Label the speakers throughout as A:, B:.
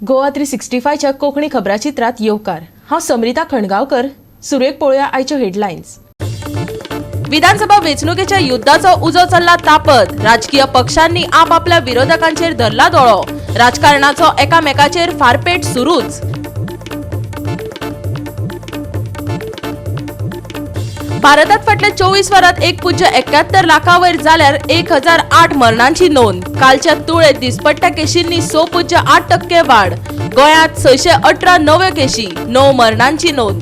A: गोवा 365च्या कोंकणी खबराचित्रांत येवकार. हांव समरिता खणगांवकर. सुरवेक पळोवया आयच्यो हेडलायन्स. विधानसभा वेंचणुकेच्या युद्धाचो उजो चल्ला तापत. राजकीय पक्षांनी आपापल्या विरोधकांचेर धरला दोळो. राजकारणाचो एकामेकाचेर फारपेट सुरूच. भारतात फाटल्या 24 वरांत 1.71 लाखां वयर जाल्यार 1008 मरणांची नोंद. कालच्या तुळेत दिसपट्ट्या केशींनी 6.8% वाड. गोंयांत 618 नव्यो केशी, 9 मरणांची नोंद.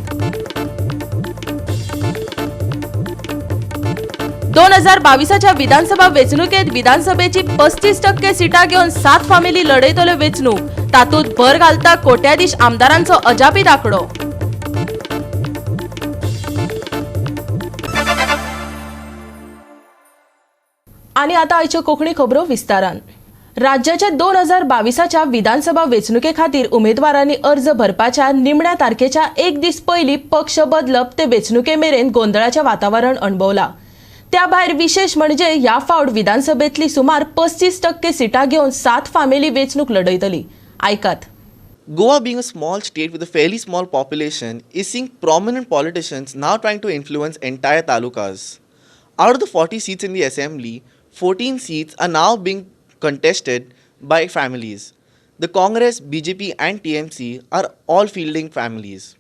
A: 2022च्या विधानसभा वेंचणुकेत विधानसभेची 35% सिटां घेवन सात फामिली लढयतल्यो वेंचणूक. तातूंत भर घालता कोट्याधीश आमदारांचो अजापीत आंकडो. आनी आतां आयच्यो कोंकणी खबरो विस्तारान. राज्याच्या 2022च्या विधानसभा वेंचणुके खातीर उमेदवारांनी अर्ज भरपाच्या निमण्या तारखेच्या एक दीस पयलीं पक्ष बदलप ते वेंचणुके मेरेन गोंदळाचें वातावरण अणभवलां. त्या भायर विशेश म्हणजे ह्या फावट विधानसभेंतली सुमार 35% सिटां घेवन सात फामिली वेंचणूक लढयतली. आयकात.
B: Goa, being a small state with a fairly small population, is seeing prominent politicians now trying to influence entire talukas. Out of the 40 seats in the assembly, 14 seats are now being contested by families. The Congress, BJP, and TMC are all fielding families.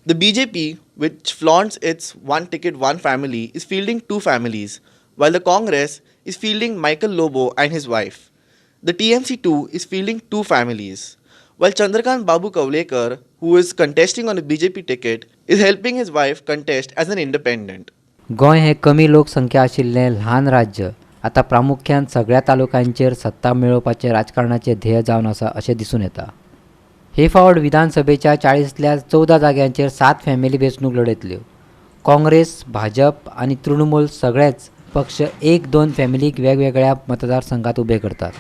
B: The BJP, which flaunts its one ticket, one family, is fielding two families, while the Congress is fielding Michael Lobo and his wife. The TMC too is fielding two families, while Chandrakant Babu Kavlekar, who is contesting on a BJP ticket, is helping his wife contest as an independent.
C: Goa हें कमी लोकसंख्या आशिल्लें ल्हान राज्य आतां प्रामुख्यान सगळ्या तालुक्यांचेर सत्ता मेळोवपाचें राजकारणाचें ध्येय जावन आसा अशें दिसून येता. हे फावट विधानसभेच्या 40तल्या 14 जाग्यांचेर सात फॅमिली वेंचणूक लढयतल्यो. काँग्रेस, भाजप आनी तृणमूल सगळेच पक्ष एक दोन फॅमिलीक वेगवेगळ्या मतदारसंघात उबे करतात.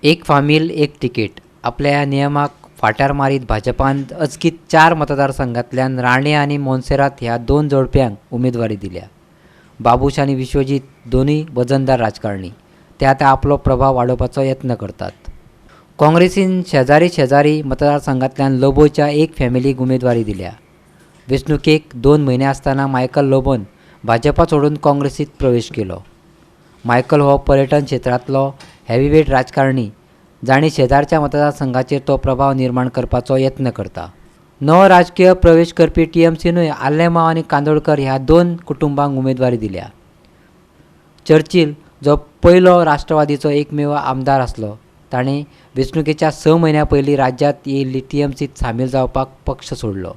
C: एक फामील एक तिकेट आपल्या ह्या नियमाक फाट्यार मारीत भाजपान अचकीत चार मतदारसंघांतल्यान राणे आनी मोन्सेरात ह्या दोन जोडप्यांक उमेदवारी दिल्या. बाबूश आनी विश्वजीत दोनूय वजनदार राजकारणी. ते आतां आपलो प्रभाव वाडोवपाचो यत्न करतात. काँग्रेसीन शेजारी शेजारी मतदारसंघांतल्यान लोबोच्या एक फॅमिलीक उमेदवारी दिल्या. वेंचणुकेक 2 म्हयने आसतना मायकल लोबोन भाजपा सोडून काँग्रेसीत प्रवेश केलो. मायकल हो पर्यटन क्षेत्रांतलो हेवीवेट राजकारणी, जांणी शेजारच्या मतदारसंघाचेर तो प्रभाव निर्माण करपाचो यत्न करता. नवो राजकीय प्रवेश करपी टीएमसीनूय आल्लेमाव आनी कांदोळकर ह्या दोन कुटुंबांक उमेदवारी दिल्या. चर्चिल, जो पयलो राष्ट्रवादीचो एकमेव आमदार आसलो, ताणें वेंचणुकेच्या 6 म्हयन्यां पयलीं राज्यांत येयिल्ली टीएमसीत सामील जावपाक पक्ष सोडलो.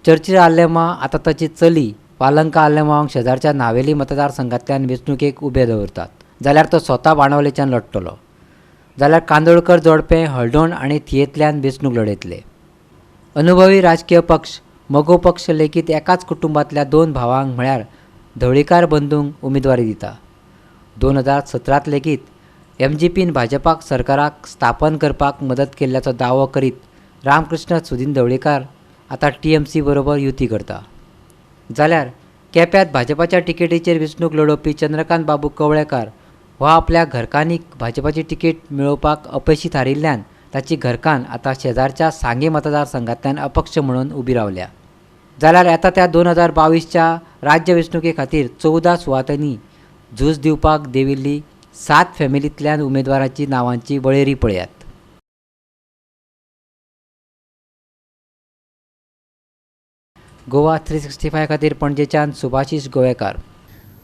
C: चर्चिल आल्लेमा आतां ताची चली पालंका आल्लेमावांक शेजारच्या नावेली मतदारसंघांतल्यान वेंचणुकेक उबे दवरतात, जाल्यार तो स्वता बाणावलेच्यान लढटलो. जाल्यार कांदोळकर जोडपें हळदोण आनी थियेंतल्यान वेंचणूक लढयतले. अनुभवी राजकीय पक्ष मगो पक्ष लेगीत एकाच कुटुंबांतल्या दोन भावांक, म्हळ्यार ढवळीकार बंधूंक उमेदवारी दिता. 2017त लेगीत एमजीपीन भाजपाक सरकाराक स्थापन करपाक मदत केल्ल्याचो दावो करीत रामकृष्ण सुदीन ढवळीकार आतां टीएमसी बरोबर युती करता. जाल्यार केप्यांत भाजपाच्या तिकेटीचेर वेंचणूक लडोवपी चंद्रकांत बाबू कवळेकार हो आपल्या घरकान्नीक भाजपाची तिकेट मेळोवपाक अपेशी थारिल्ल्यान ताची घरकान्न आतां शेजारच्या सांगे मतदारसंघांतल्यान अपक्ष म्हणून उबी रावल्या. जाल्यार येता त्या 2022च्या राज्य वेंचणुके खातीर 14 सुवातांनी झूज दिवपाक देविल्ली सात फॅमिलींतल्यान उमेदवारांची नांवांची वळेरी पळयात. गोवा 365 खातीर पणजेच्यान सुभाषीश गोवेकार.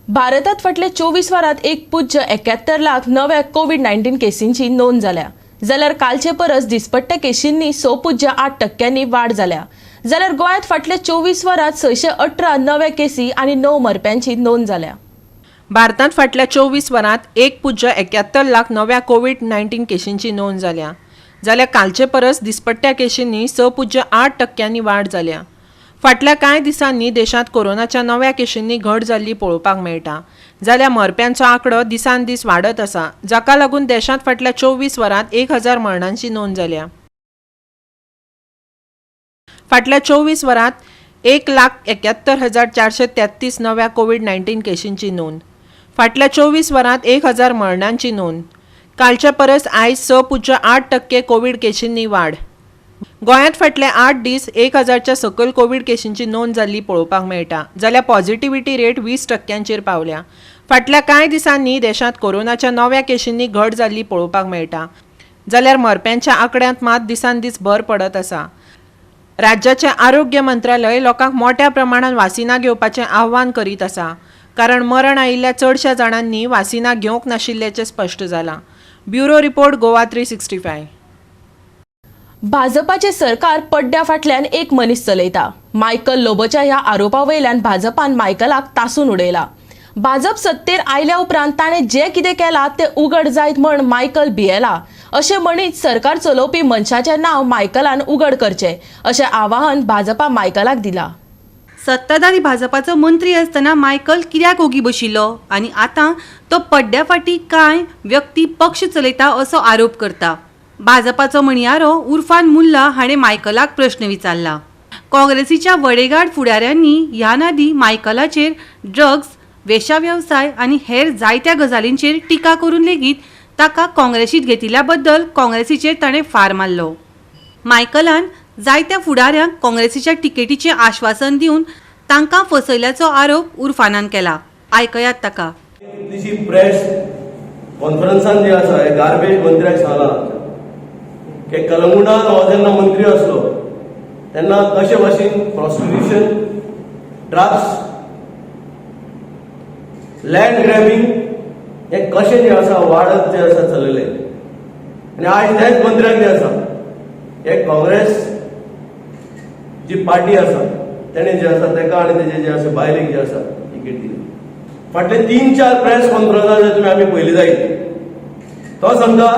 A: भारतात फाटल्या 24 वरांत 1.71 लाख नव्या कोवीड 19 केसींची नोंद जाल्या, जाल्यार कालचे परस दिसपट्ट्या केशींनी 6.8 टक्क्यांनी वाड जाल्या. जाल्यार गोंयांत फाटल्या 24 वरांत 618 नव्या केसी आनी 9 मरप्यांची नोंद जाल्या.
D: भारतांत फाटल्या 24 वरांत 1.71 लाख नव्या कोवीड 19 केशींची नोंद जाल्या, जाल्यार कालचे परस दिसपट्ट्या केशींनी 6.8 टक्क्यांनी वाड जाल्या. फाटल्या कांय दिसांनी देशांत कोरोनाच्या नव्या केशींनी घट जाल्ली पळोवपाक मेळटा, जाल्यार मरप्यांचो आंकडो दिसान दीस वाडत आसा, जाका लागून देशांत फाटल्या 24 वरांत 1000 मरणांची नोंद जाल्या. फाटल्या 24 वरांत 1,71,433 नव्या कोवीड 19 केशींची नोंद. फाटल्या 24 वरांत 1000 मरणांची नोंद. कालच्या परस आयज 6.8% कोवीड केशींनी वाड. गोंयांत फाटले 8 दीस 1000च्या सकयल कोवीड केशींची नोंद जाल्ली पळोवपाक मेळटा, जाल्यार पॉझिटिव्हिटी रेट 20% पावल्या. फाटल्या कांय दिसांनी देशांत कोरोनाच्या नव्या केशींनी घट जाल्ली पळोवपाक मेळटा, जाल्यार मरप्यांच्या आंकड्यांत मात दिसान दीस भर पडत आसा. राज्याचें आरोग्य मंत्रालय लोकांक मोट्या प्रमाणात वासिनां घेवपाचें आव्हान करीत आसा, कारण मरण आयिल्ल्या चडश्या जाणांनी वासिनां घेवंक नाशिल्ल्याचें स्पश्ट जालां. Bureau report, Goa 365.
A: भाजपाचे सरकार पड्ड्या फाटल्यान एक मनीस चलयता. मायकल लोबोच्या ह्या आरोपा वयल्यान भाजपान मायकलाक तासून उडयला. भाजप सत्तेर आयल्या उपरांत ताणें जें कितें केलां तें उगड जायत म्हण मायकल भियेला अशें म्हणीत सरकार चलोवपी मनशाचें नांव मायकलान उगड करचें अशें आवाहन भाजपा मायकलाक दिलां.
E: सत्ताधारी भाजपाचो मंत्री आसतना मायकल कित्याक ओगी बशिल्लो आनी आतां तो पड्ड्या फाटीं कांय व्यक्ती पक्ष चलयता असो आरोप करता. भाजपाचो म्हणयारो उर्फान मुल्ला हाणें मायकलाक प्रश्न विचारला. काँग्रेसीच्या वडेगाड फुडाऱ्यांनी ह्या आदीं मायकलाचेर ड्रग्स, वेशावेवसाय आनी हेर जायत्या गजालींचेर टिका करून लेगीत ताका काँग्रेसीत घेतिल्ल्या बद्दल काँग्रेसीचेर ताणें फार मारलो. मायकलान जायत्या फुडाऱ्यांक काँग्रेसीच्या तिकेटीचें आश्वासन दिवन तांकां फसयल्याचो आरोप उर्फानान केला. आयकयात ताका.
F: कितलीशी प्रेस कॉन्फरन्सान जे आसा हे गार्बेज मंत्र्याक सांगला की कलंगुटान हो जेन्ना मंत्री आसलो तेन्ना कशे भाशेन प्रॉस्टिट्युशन, ड्रग्स, लँड ग्रॅबिंग हे कशें जें आसा वाडत जें आसा चलयलें आनी आयज त्याच मंत्र्याक जें आसा हे काँग्रेस जी पार्टी आसा तेणें जें आसा तेका आनी तेजे जे आसा बायलेक जे आसा तिकेट दिली. फाटले 3-4 प्रेस कॉन्फरन्सां जे तुमी आमी पळयली जायत, तो सांगता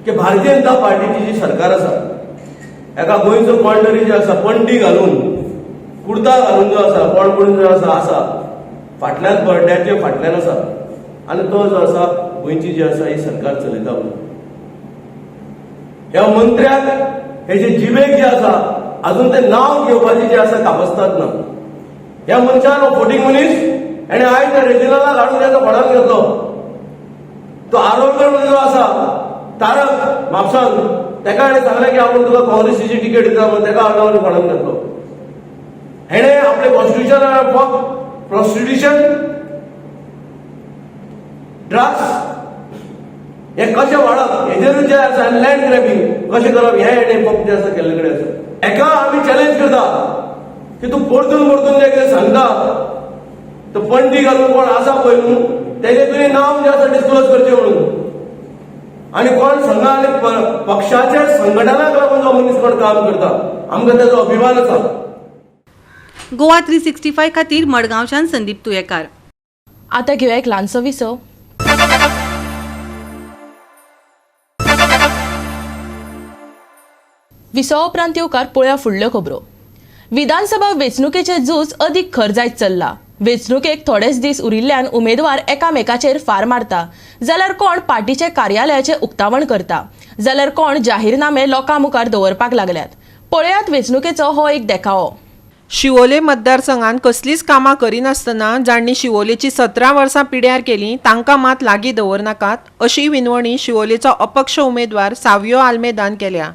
F: की भारतीय जनता पार्टीची जी सरकार आसा एका गोंयचो कोण तरी जे आसा पणटी घालून, कुर्ता घालून जो आसा कोण कोण जो आसा आसा फाटल्यान पड्ड्याचे फाटल्यान आसा आनी तो जो आसा गोंयची जी आसा ही सरकार चलयता म्हणून. ह्या मंत्र्याक हे जे जिबेक जे आसा अजून ते नांव घेवपाचे जे आसा कापस्तात ना. ह्या मनशान हो फोटींग मनीस आनी आयज त्या रेजिनालाक हाडून तेजो घोडान घेतलो. तो आरोग्य जो आसा तारक म्हापसान तेका हाणें सांगलें की आपूण तुका काँग्रेसीची तिकेट दिता म्हणून, तेका हाडून घोडान घेतलो. हेणें आपलें कॉन्स्टिट्युशन फक्त प्रॉस्टिट्युशन, ड्रग्स हे कशें वाडप हेजेरूच जे आसा आनी लँड ग्रॅबिंग कशें करप हें हेणें फक्त जें आसा केल्ले कडेन आसा. हेका आमी चॅलेंज करता की तूं परतून परतून जें कितें सांगता तो पणटी घालून कोण आसा पळय न्हू तेजें तुवें नांव जें आसा डिस्क्लोज करचें म्हणून. आनी कोण संघा आनी पक्षाच्या संघटनाक लागून जो मनीस कोण काम करता आमकां तेजो अभिमान आसा.
E: गोवा 365 खातीर मडगांवच्यान संदीप तुयेकार.
A: आतां घेवया एक ल्हानसो विसव. विसवा उपरांत येवकार पळोवया फुडल्यो खबरो. विधानसभा वेंचणुकेचें झूज अदीक खर जायत चल्लां. वेंचणुकेक थोडेच दीस उरिल्ल्यान उमेदवार एकामेकाचेर फार मारता, जाल्यार कोण पार्टीचे कार्यालयाचें उक्तावण करता, जाल्यार कोण जाहीरनामे लोकां मुखार दवरपाक लागल्यात. पळयात वेंचणुकेचो हो एक देखावो.
D: शिवोले मतदारसंघात कसलीच कामां करिनासतना जांणी शिवोलेची 17 वर्सां पिड्यार केली तांकां मात लागीं दवरनाकात अशी विनवणी शिवोलेचो अपक्ष उमेदवार सावियो आल्मेदान केल्या.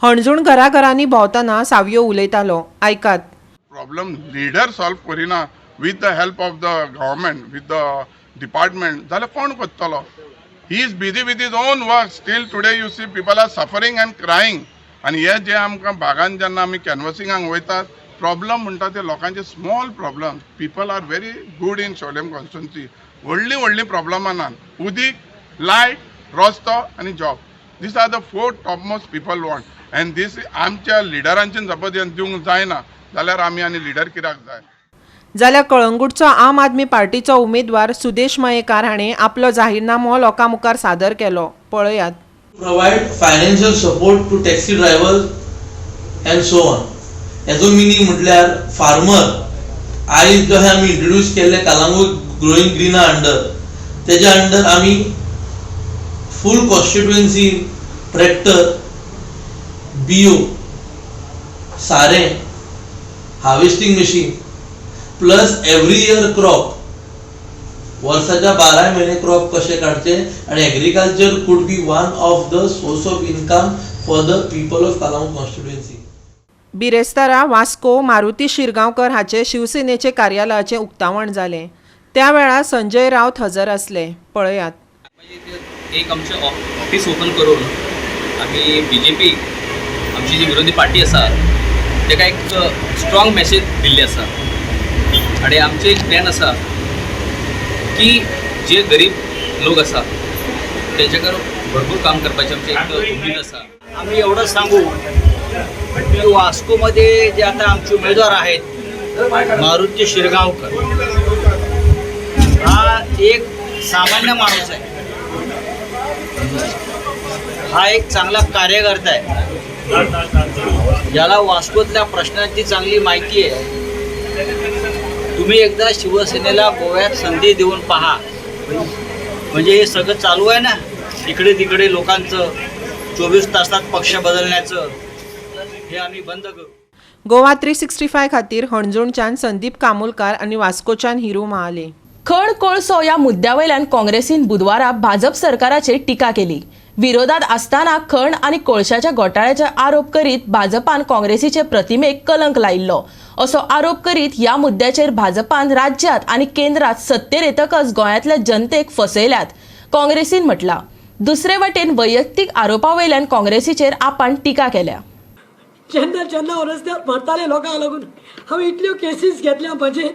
D: हणजूण घराघरांनी भोंवतना सावियो उलयतालो. आयकात.
G: प्रॉब्लम लिडर सॉल्व करिना with the help of the government, with the department, जाल्यार कोण करतलो? He is busy with his own work. Still today you see people are suffering and crying. आनी हे जे आमकां भागान जेन्ना आमी कॅनवसिंगाक वयतात प्रॉब्लम म्हणटा ते लोकांचे small problem. People are very good in Siolim constituency. व्हडलीं व्हडलीं प्रॉब्लमां ना. उदीक, लायट, रस्तो आनी job. These are the 4 topmost people want. And this आमच्या लिडरांचेन सपोज दिवंक जायना जाल्यार आमी आनी लिडर कित्याक जाय?
D: जाल्यार कळंगूटचो आम आदमी पार्टीचो उमेदवार सुदेश मयेकार हाणें आपलो जाहीरनामो लोकां मुखार सादर केलो. पळयात.
H: Provide financial support to taxi drivers and so on. हेजो मिनींग म्हटल्यार फार्मर आयज जशें आमी इंट्रोड्यूस केल्ले कालांगूट ग्रोईंग ग्रीना अंडर, तेज्या अंडर आमी फूल कॉन्स्टिट्युएन्सी ट्रॅक्टर, बियो, सारें, harvesting machine plus every year crop वर्साच्या 12 म्हयने क्रॉप कशें काडचें आनी agriculture could be one of the source of income for the people of Calangute constituency.
D: बिरेस्तारा वास्को मारुती शिरगांवकर हाचे शिवसेनेचे कार्यालयाचें उक्तावण जालें. त्या वेळार संजय राऊत हजर आसले. पळयात.
I: एक आमचें ऑफिस ओपन करून आमी बीजेपी आमची जी विरोधी पार्टी आसा ताका एक स्ट्रॉंग मॅसेज दिल्ली आसा आनी आमचें एक प्लॅन आसा की जे गरीब लोक आसा तेंच्या भरपूर काम करपाचें आमचें एक उमेद आसा.
J: आम्ही एवढं सांगू की वास्कोमध्ये जे आता आमचे उमेदवार आहेत मारुती शिरगावकर हा एक सामान्य माणूस आहे, हा एक चांगला कार्यकर्ता आहे, ज्याला वास्कोतल्या प्रश्नांची चांगली माहिती आहे. तुम्ही एकदा शिवसेनेला गोव्यात संधी देऊन पहा. म्हणजे हे सगळं चालू आहे ना इकडे तिकडे लोकांचं 24 तासात पक्ष बदलण्याचं, हे आम्ही बंद करू.
D: गोवा 365 खातीर हणजूणच्यान संदीप कामुलकार आनी वास्कोच्यान हिरू महाले.
A: खण कोळसो ह्या मुद्द्यावयल्यान काँग्रेसीन बुधवारा भाजप सरकाराचेर टिका केली. विरोधात आसतना खण आनी कोळशाच्या घोटाळ्याचे आरोप करीत भाजपान काँग्रेसीचे प्रतिमेक कलंक लायिल्लो असो आरोप करीत ह्या मुद्द्याचेर भाजपान राज्यात आनी केंद्रात सत्तेर येतकच गोंयांतल्या जनतेक फसयल्यात काँग्रेसीन म्हटलां. दुसरे वटेन वैयक्तीक आरोपा वयल्यान काँग्रेसीचेर आपान टिका केल्या.
K: जेन्ना जेन्ना रस्त्यार मरताले लोकांक लागून हांवें इतल्यो केसीस घेतल्या म्हजेर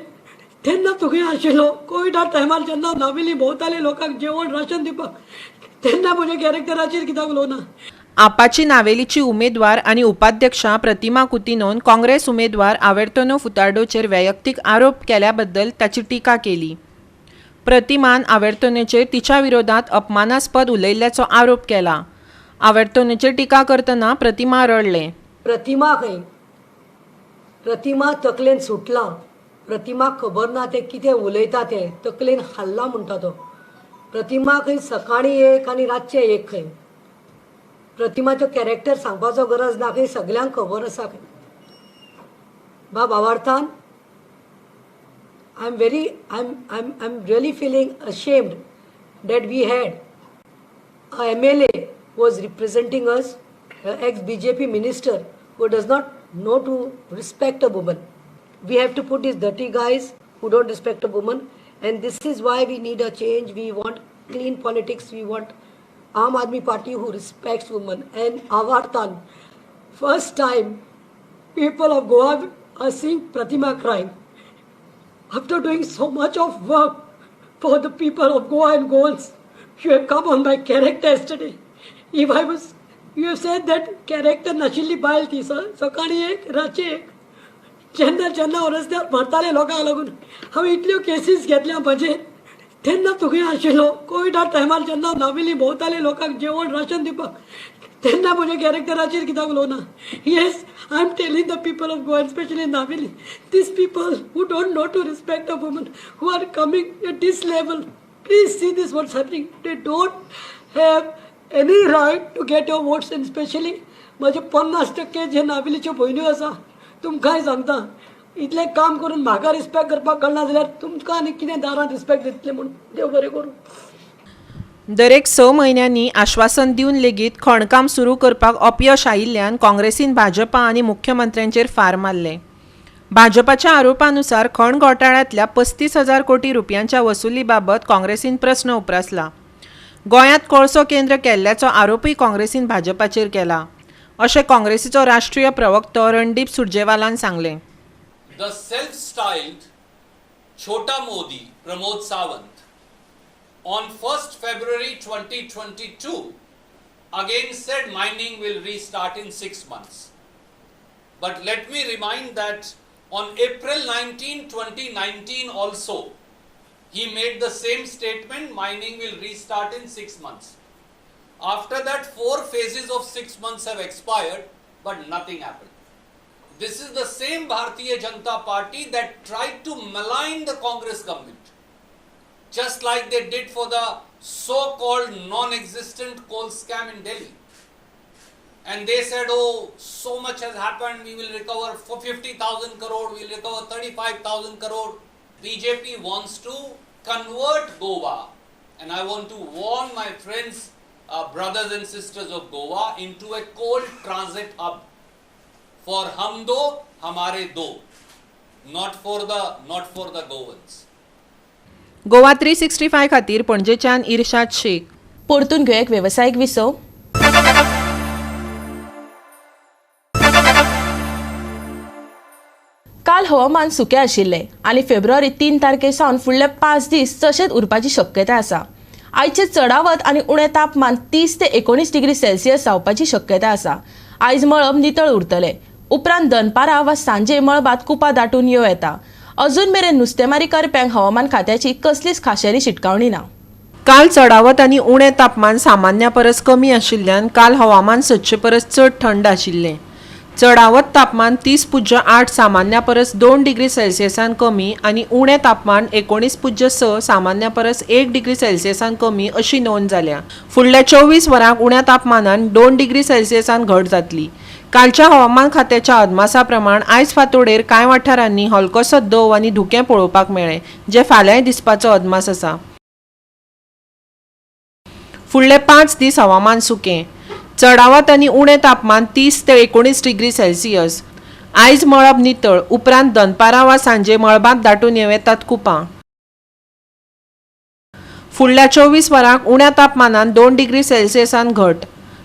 K: तेन्ना तुगे आशिल्लो. कोविडा टायमार जेन्ना नावेली भोंवताले लोकांक जेवण राशन दिवपाक तेन्ना म्हज्या कॅरेक्टराचेर कित्याक उलोवना.
D: आपाची नावेलीची उमेदवार आनी उपाध्यक्षा प्रतिमा कुतिनोन काँग्रेस उमेदवार आवेर्तनो फुतार्डोचेर वैयक्तीक आरोप केल्याबद्दल ताची टिका केली. प्रतिमान आवेर्तनोचेर तिच्या विरोधात अपमानास्पद उलयल्ल्याचो आरोप केला. आवेर्तनोचेर टिका करतना प्रतिमा रडले.
K: प्रतिमा खंय, प्रतिमा तकलेन सुटलां, प्रतिमा खबर ना तें कितें उलयता तें, तकलेन हाल्ला म्हणटा तो. प्रतिमा खंय सकाळीं एक आनी रातचें एक खंय. प्रतिमाचो कॅरेक्टर सांगपाचो गरज ना खंय, सगल्यांक खबर आसा खंय. बाब आवार्थान I am really feeling ashamed that we had a MLA who was representing us, ex BJP minister who does not know to respect a woman. We have to put these dirty guys who don't respect a woman, and this is why we need a change. We want clean politics. We want Aam Aadmi Party who respects women. And Avartan, first time people of Goa are seeing Pratima crying after doing so much of work for the people of Goa and Goans. You have come on my character yesterday. If I was, you have said that character नाशिल्ली बायल ती, सकाळीं एक रातचें एक. जेन्ना जेन्ना रस्त्यार मरताले लोकांक लागून हांवें इतल्यो केसीस घेतल्या म्हजेर तेन्ना तुगे आशिल्लो. कोविडा टायमार जेन्ना नावेली भोंवताले लोकांक जेवण राशन दिवपाक तेन्ना म्हज्या कॅरेक्टराचेर कित्याक उलोवना. Yes, I am telling the people of Goa, specially Navelim, these people who don't know to respect a woman, who are coming at this level, please see this what's happening. They don't have any right to get your votes. And specially म्हजे 50% जे नावेलीच्यो भयण्यो आसा तुमकांय सांगता, इतलें काम करून म्हाका respect करपाक कळना जाल्यार तुमकां आनी कितें दारांत रिस्पेक्ट दितलें म्हूण. देव बरें करूं.
D: दरेक 6 म्हयन्यांनी आश्वासन दिवन लेगीत खणकाम सुरू करपाक अपयश आयिल्ल्यान काँग्रेसीन भाजपा आनी मुख्यमंत्र्यांचेर फार मारले. भाजपाच्या आरोपानुसार खण घोटाळ्यांतल्या 35,000 कोटी रुपयांच्या वसुली बाबत काँग्रेसीन प्रस्न उप्रासला. गोंयांत कोळसो केंद्र केल्ल्याचो आरोपूय काँग्रेसीन भाजपाचेर केला अशें काँग्रेसीचो राष्ट्रीय प्रवक्तो रणदीप सुरजेवालान सांगलें.
L: The self-styled Chota Modi Pramod Sawant on 1st February 2022 again said mining will restart in 6 months. But let me remind that on April 19, 2019 also he made the same statement, mining will restart in 6 months. After that, 4 phases of 6 months have expired, but nothing happened. This is the same Bharatiya Janata Party that tried to malign the Congress government, just like they did for the so-called non-existent coal scam in Delhi. And they said, oh, so much has happened, we will recover 50,000 crore, we will recover 35,000 crore. BJP wants to convert Goa, and I want to warn my friends, brothers and sisters of Goa, into a coal transit hub for hum do hamare do, not for the Goans.
D: Goa 365 खातीर पणजेच्यान इर्शाद शेख.
A: परतून घेवया एक वेवसायीक विसव. काल हवामान सुकें आशिल्लें आनी फेब्रुवारी 3 तारखे सावन फुडले 5 दीस तशेंच उरपाची शक्यताय आसा. आयचे चडावत आनी उणें तापमान 30 ते 19 डिग्री सेल्सियस जावपाची शक्यताय आसा. आयज मळब नितळ उरतलें. उपरांत दनपारां वा सांजे मळबांत कुपां दाटून येवं येता. अजून मेरेन नुस्तेमारी करप्यांक हवामान खात्याची कसलीच खाशेली शिटकावणी ना.
D: काल चडावत आनी उणें तापमान सामान्या परस कमी आशिल्ल्यान काल हवामान सदचे परस चड थंड आशिल्लें. चडावत तापमान 30.8 सामान्या परस 2 डिग्री सेल्सियसान कमी आनी उणें तापमान 19.6 सामान्या परस 1 डिग्री सेल्सियसान कमी अशी नोंद जाल्या. फुडल्या 24 वरांक उण्या तापमानान 2 डिग्री सेल्सियसान घट जातली. कालच्या हवामान खात्याच्या अदमासा प्रमाण आयज फांतोडेर कांय वाठारांनी हलकोसो दव आनी धुकें पळोवपाक मेळ्ळें, जें फाल्यांय दिसपाचो अदमास आसा. फुडले 5 दीस हवामान सुकें. चडावत आनी उणें तापमान 30 ते 19 डिग्री सेल्सियस. आयज मळब नितळ, उपरांत दनपारां वा सांजे मळबांत दाटून येवं येतात कुपां. फुडल्या 24 वरांक उण्या तापमानान 2 डिग्री सेल्सियसान घट.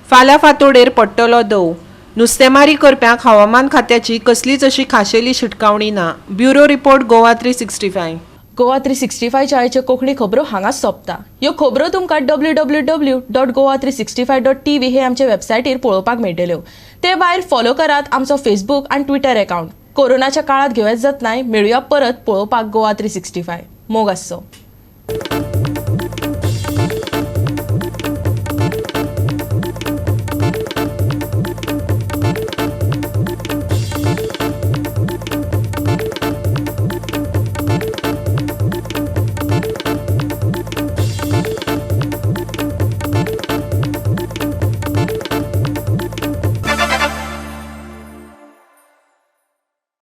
D: फाल्यां फांतोडेर पडटलो दव. नुस्तेमारी करप्यांक हवामान खात्याची कसलीच अशी खाशेली शिटकावणी ना. Bureau report, Goa 365.
A: Goa 365च्या आयच्यो कोंकणी खबरो हांगाच सोंपता. ह्यो खबरो तुमकां www.goa365.tv हे आमचे वेबसायटीर पळोवपाक मेळटल्यो. ते भायर फॉलो करात आमचो फेसबूक आनी ट्विटर अकाउंट. कोरोनाच्या काळात घेवयात जतनाय. मेळुया परत पळोवपाक गोवा 365. मोग आसचो.